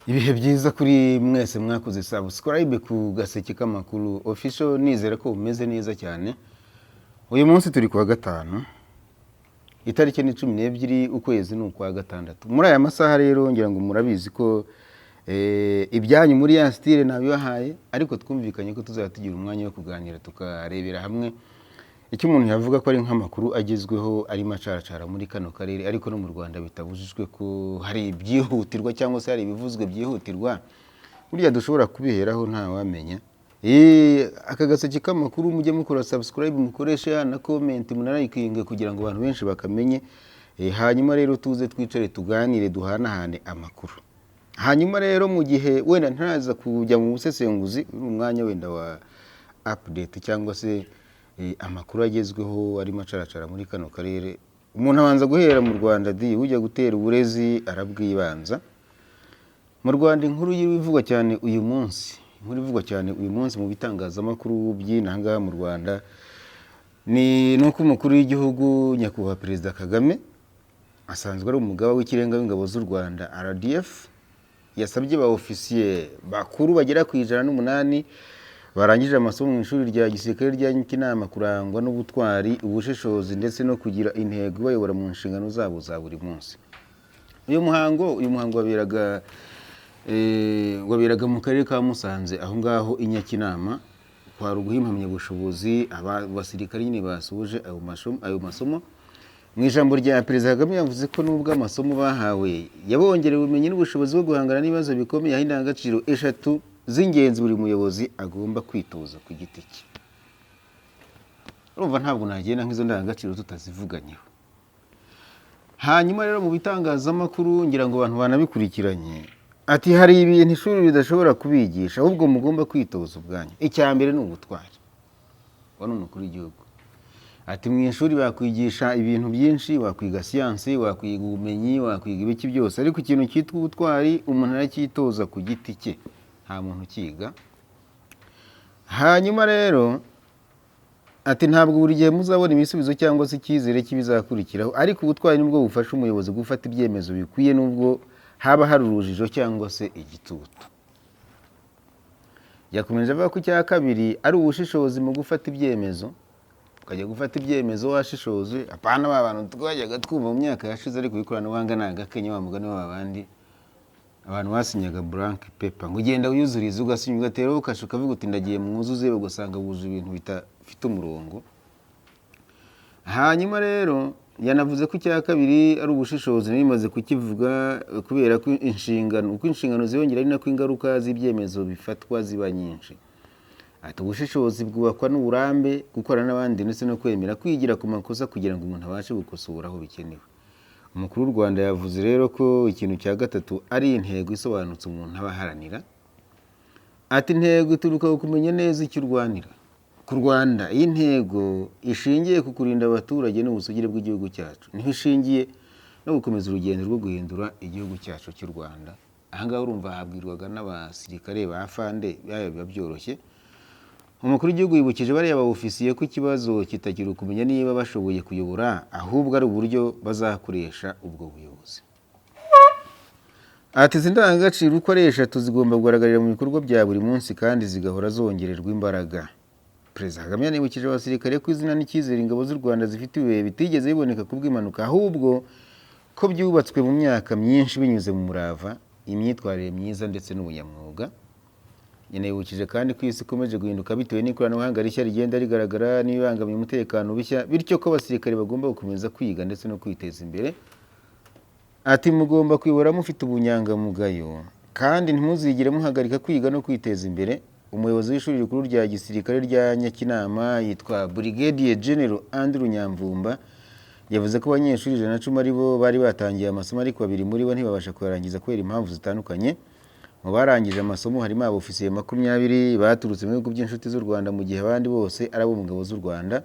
Ibihe byiza kuri mwese mwakoze subscribe ku Gaseke k'Amakuru Official. Nizera ko bumeze neza cyane. Uyu munsi turi kuwa gatanu, itariki ni 12, ukwezi ni ukwa gatandatu. Muri aya masaha rero ngira ngo murabizi ko ibyanyu muri ya style nabibahaye, ariko twumvikanye ko tuzajya tugira umwanya wo kuganira, tukarebera hamwe icyo umuntu yavuga ko ari nk'amakuru agezweho arimo acaracara muri kano karere, ariko no mu Rwanda. Bitabujijwe ko hari ibyihutirwa cyangwa se hari ibivuzwe byihutirwa, burya dushobora kubiheraho, ntawamenya. Aka Gaseke k'Amakuru mujye mukora subscribe, mukoreshe na comment, munarayikinge kugira ngo abantu benshi bakamenye. Hanyuma rero tuze twicare tuganire, duhanahane amakuru. Hanyuma rero mu gihe wenda ntaza kujya mu busesenguzi, uyu ni umwanya wenda wa update cyangwa se amakuru agezweho arimo acaracara muri kano karere. Umuntu abanza guhera mu Rwanda di, ujya gutera uburezi arabwibanza. Mu Rwanda inkuru ivugwa cyane uyu munsi, inkuru ivugwa cyane uyu munsi mu bitangazamakuru by'inaha ngaha mu Rwanda ni nuko umukuru w'igihugu, Nyakubahwa Perezida Kagame, asanzwe ari umugaba w'ikirenga w'ingabo z'u Rwanda RDF, yasabye ba ofisiye bakuru bagera ku 108 barangije amasomo mu ishuri rya gisirikare rya Nyakinama kurangwa n'ubutwari, ubushishozi ndetse no kugira intego ibayobora mu nshingano zabo za buri munsi. Uyu muhango waberaga mu karere ka Musanze, aho ngaho i Nyakinama. Kwari uguha impamyabushobozi aba basirikare nyine basoje ayo masomo. Mu ijambo rya Perezida Kagame yavuze ko nubwo amasomo bahawe yabongereye ubumenyi n'ubushobozi bwo guhangana n'ibibazo bikomeye, aho indangagaciro eshatu z'ingenzi buri muyobozi agomba kwitoza ku giti cye. Urumva ntabwo nagenda nk'izo ndangagaciro tutazivuganyeho. Hanyuma rero mu bitangazamakuru ngira ngo abantu banabikurikiranye, ati hari ibintu ishuri ridashobora kubigisha, ahubwo mugomba kwitoza ubwanyu. Icya mbere ni ubutwari. Uwo ni umukuru w'igihugu. Ati mu ishuri bakwigisha ibintu byinshi, wakwiga siyansi, wakwiga ubumenyi, wakwiga ibiki byose, ariko ikintu cyitwa ubutwari umuntu aracyitoza ku giti cye, nta muntu ukiga. Hanyuma rero ati ntabwo buri gihe muzabona ibisubizo cyangwa se icyizere cy'ibizakurikiraho, ariko ubutwari nibwo bufasha umuyobozi gufata ibyemezo bikwiye nubwo haba hari urujijo cyangwa se igitutu. Yakomeje avuga ko icya kabiri ari ubushishozi mu gufata ibyemezo, ukajya gufata ibyemezo washishoje, apana ba bantu twajyaga twumva mu myaka yashize, ariko ikoranabuhanga ni agakenya wa mugani wa bandi, abantu basinyaga blank paper ngo ugenda wiyuzurize, ugasinya, ugateraho ukasha, ukavuga uti ndagiye mwuzuze, ugasanga wuzuye ibintu bidafite umurongo. Hanyuma rero yanavuze ko icya kabiri ari ubushishozi, nari bimaze kukivuga, kubera ko inshingano, uko inshingano ziyongera ari nako ingaruka z'ibyemezo bifatwa ziba nyinshi. Ati ubushishozi bwubakwa n'uburambe, gukorana n'abandi ndetse no kwemera kwigira ku makosa kugira ngo umuntu abashe gukosora aho bikenewe. Umukuru w'u Rwanda yavuze rero ko ikintu cya gatatu ari intego isobanutse umuntu aba aharanira. Ati intego ituruka ku kumenya neza icyo urwanira. Ku Rwanda iyi ntego ishingiye ku kurinda abaturage n'ubusugire bw'igihugu cyacu, niho ishingiye no gukomeza urugendo rwo guhindura igihugu cyacu cy'u Rwanda. Aha ngaha urumva habwirwaga n'abasirikare ba fande, biba byoroshye. Umukuru w'igihugu yibukije bariya ba ofisiye ko ikibazo kitakiri ukumenya niba bashoboye kuyobora, ahubwo ari uburyo bazakoresha ubwo buyobozi. Ati izi ndangagaciro uko ari eshatu zigomba kugaragarira mu bikorwa bya buri munsi kandi zigahora zongererwa imbaraga. Perezida Kagame yanibukije abasirikare ko izina n'icyizere ingabo z'u Rwanda zifite ibihe bitigeze biboneka ku bw'impanuka, ahubwo ko byubatswe mu myaka myinshi binyuze mu murava, imyitwarire myiza ndetse n'ubunyamwuga. Yanibukije kandi ko isi ikomeje guhinduka bitewe n'ikoranabuhanga rishya rigenda rigaragara n'ibibangamiye umutekano bishya, bityo ko abasirikare bagomba gukomeza kwiga ndetse no kwiteza imbere. Ati mugomba kuyobora mufite ubunyangamugayo kandi ntimuzigere muhagarika kwiga no kwiteza imbere. Umuyobozi w'ishuri rikuru rya gisirikare rya Nyakinama yitwa Brigadier General Andrew Nyamvumba, yavuze ko abanyeshuri 110 ari bo bari batangiye amasomo, ariko babiri muri bo ntibabasha kuyarangiza kubera impamvu zitandukanye. Mu barangije amasomo harimo abofisiye 20 baturutse mu bihugu by'inshuti z'u Rwanda, mu gihe abandi bose ari abo mu ngabo z'u Rwanda.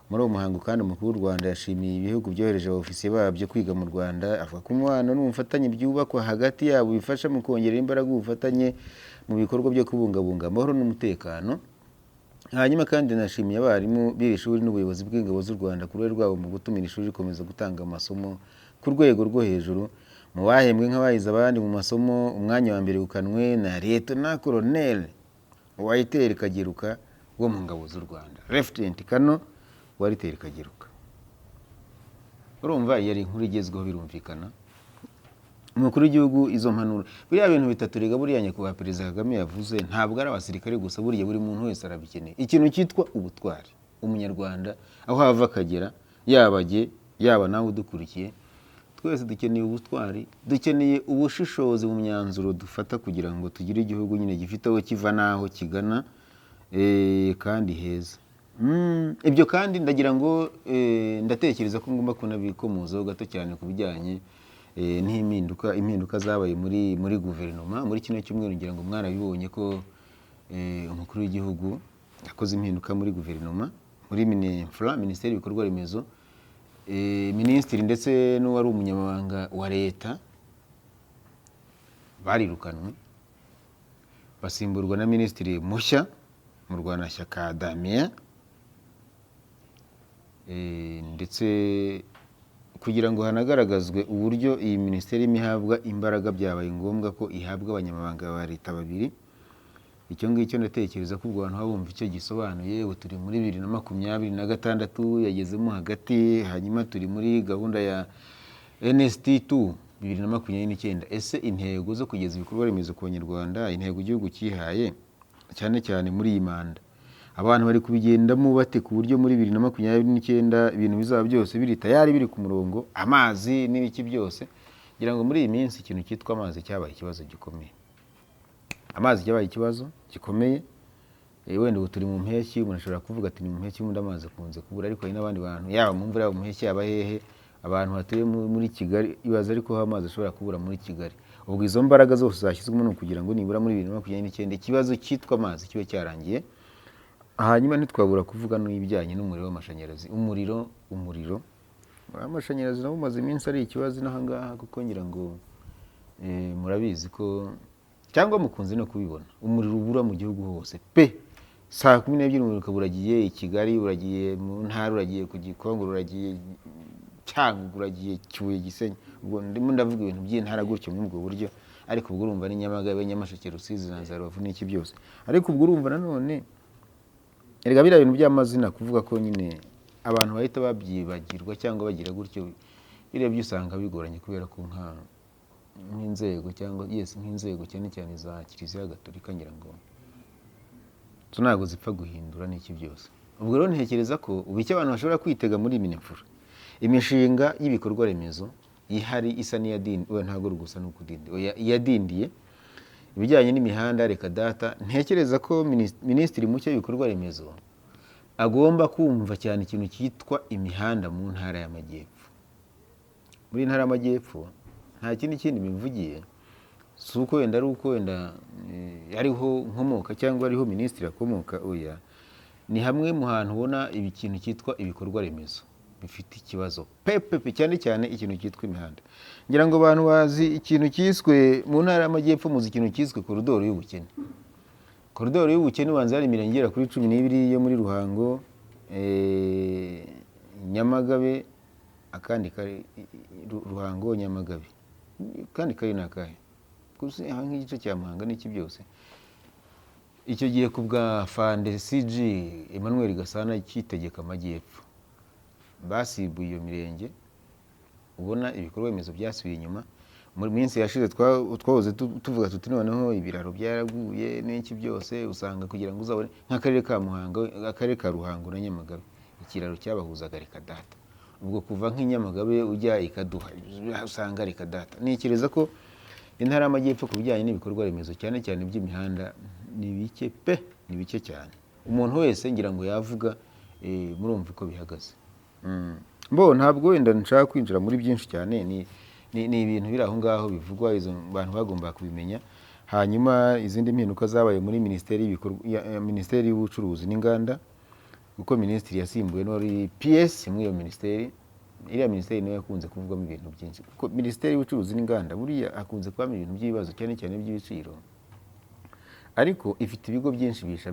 Muri uwo muhango kandi umukuru w'u Rwanda yashimiye ibihugu byohereje abofisiye babyo kwiga mu Rwanda, avuga ko umubano n'ubufatanye byubakwa hagati yabo bifasha mu kongerera imbaraga ubufatanye mu bikorwa byo kubungabunga amahoro n'umutekano. Hanyuma kandi yanashimiye abarimu b'iri shuri n'ubuyobozi bw'ingabo z'u Rwanda ku ruhare rwabo mu gutuma iri shuri rikomeza gutanga amasomo ku rwego rwo hejuru. Mu bahembwe nk'abahize abandi mu masomo, umwanya wa mbere ukanwe na Lieutenant Colonel Walter Kageruka wo mu ngabo z'u Rwanda, Lieutenant Colonel Walter Kageruka. Urumva yari inkuru igezweho, birumvikana. Umukuru w'igihugu, izo mpanuro, biriya bintu bitatu rega, buriya Nyakubahwa Perezida Kagame yavuze, ntabwo ari abasirikare gusa, buriya buri muntu wese arabikeneye. Ikintu cyitwa ubutwari, Umunyarwanda aho ava akagera, yaba jye, yaba nawe udukurikiye, twese dukeneye ubutwari, dukeneye ubushishozi mu myanzuro dufata kugira ngo tugire igihugu nyine gifite aho kiva n'aho kigana kandi heza. Ibyo kandi ndagira ngo ndatekereza ko ngomba kunabikomozaho gato cyane ku bijyanye n'impinduka, impinduka zabaye muri guverinoma muri kino cyumweru. Ngira ngo mwarabibonye ko umukuru w'igihugu yakoze impinduka muri guverinoma, muri MININFRA, Minisiteri y'ibikorwa remezo. Minisitiri ndetse n'uwari umunyamabanga wa leta barirukanwe, basimburwa na minisitiri mushya Murwanashyaka Damien. Ndetse kugira ngo hanagaragazwe uburyo iyi minisiteri irimo ihabwa imbaraga, byabaye ngombwa ko ihabwa abanyamabanga ba leta babiri. Icyo ngicyo ndatekereza ko ubwo abantu baba bumva icyo gisobanuye. Ubu turi muri 2026, yagezemo hagati, hanyuma turi muri gahunda ya NST2 2029. Ese intego zo kugeza ibikorwa remezo ku Banyarwanda, intego igihugu cyihaye cyane cyane muri iyi manda, abantu bari kubigendamo bate ku buryo muri 2029 ibintu bizaba byose biri tayari, biri ku murongo, amazi n'ibiki byose? Ngira ngo muri iyi minsi ikintu cyitwa amazi cyabaye ikibazo gikomeye. Amazi cyabaye ikibazo gikomeye. Wenda ubu turi mu mpeshyi, umuntu ashobora kuvuga ati ni mu mpeshyi ubundi amazi akunze kubura, ariko hari n'abandi bantu, yaba mu mvura, yaba mu mpeshyi, yaba hehe, abantu batuye muri Kigali, ibaza ariko aho amazi ashobora kubura muri Kigali. Ubwo izo mbaraga zose zashyizwemo ni ukugira ngo nibura muri 2029 ikibazo cyitwa amazi kibe cyarangiye. Hanyuma ntitwabura kuvuga n'ibijyanye n'umuriro w'amashanyarazi. Umuriro w'amashanyarazi nawo umaze iminsi ari ikibazo inaha ngaha, kuko ngira ngo murabizi ko cyangwa mukunze no kubibona, umuriro ubura mu gihugu hose pe. Saa 12 umuriro ukaba uragiye i Kigali, uragiye mu ntara, uragiye ku Gikongoro, uragiye Cyangugu, uragiye Kibuye, Gisenyi. Ubwo ndimo ndavuga ibintu by'intara gutyo muri ubwo buryo, ariko ubwo urumva ni Nyamagabe, Nyamasheke, Rusizi na za Rubavu n'iki byose. Ariko ubwo urumva nanone erega biriya bintu by'amazina, kuvuga ko nyine abantu bahita babyibagirwa cyangwa bagira gutyo, biriya byo usanga bigoranye, kubera ko nk'inzego cyangwa, yes, nk'inzego cyane cyane za Kiliziya Gatolika, ngira ngo zo ntabwo zipfa guhindura n'iki byose. Ubwo rero ntekereza ko ubu icyo abantu bashobora kwitega muri MININFRA, imishinga y'ibikorwa remezo ihari isa n'iyadindiye, oya, ntabwo ari gusa n'ukudindi, oya, iyadindiye, ibijyanye n'imihanda, reka data. Ntekereza ko minisitiri mushya w'ibikorwa remezo agomba kumva cyane ikintu cyitwa imihanda mu Ntara y'Amajyepfo. Muri Ntara y'Amajyepfo nta kindi bivugiye, si uko wenda ari uko wenda ariho nkomoka cyangwa ariho minisitiri akomoka, oya, ni hamwe mu hantu ubona ibi kintu cyitwa ibikorwa remezo bifite ikibazo pepepe, cyane cyane ikintu cyitwa imihanda. Ngira ngo abantu bazi ikintu cyiswe mu Ntara y'Amajyepfo, muzi ikintu cyiswe koridoro y'ubukene. Koridoro y'ubukene ubanza hari imirenge igera kuri 12 yo muri Ruhango, Nyamagabe, akandi kari Ruhango, Nyamagabe, kandi kari ni akahe? Gusa aha nk'igice cya Muhanga n'iki byose. Icyo gihe ku bwa Fande CG Emmanuel Gasana cyitegeka Amajyepfo, basibuye iyo mirenge, ubona ibikorwa remezo byasubiye inyuma. Mu minsi yashize twahoze tuvuga tuti noneho ibiraro byaraguye n'iki byose. Usanga kugira ngo uzabone nk'akarere ka Muhanga, akarere ka Ruhango na Nyamagabe, ikiraro cyabahuzaga, reka data. Ubwo kuva nk'i Nyamagabe ujya i Kaduha usanga reka data. Ntekereza ko Intara y'Amajyepfo ku bijyanye n'ibikorwa remezo, cyane cyane by'imihanda, ni bike pe, ni bike cyane. Umuntu wese ngira ngo yavuga, murumva uko bihagaze. Bo ntabwo wenda nshaka kwinjira muri byinshi cyane, ni ibintu biri aho ngaho bivugwa, izo bantu bagomba kubimenya. Hanyuma izindi mpinduka zabaye muri minisiteri y'ibikorwa, minisiteri y'ubucuruzi n'inganda, kuko minisitiri yasimbuwe n'uwari PS muri iyo minisiteri. Iriya minisiteri niyo yakunze kuvugwamo ibintu byinshi, kuko minisiteri y'ubucuruzi n'inganda buriya hakunze kubamo ibintu by'ibibazo, cyane cyane by'ibiciro, ariko ifite ibigo byinshi biyishamikiye.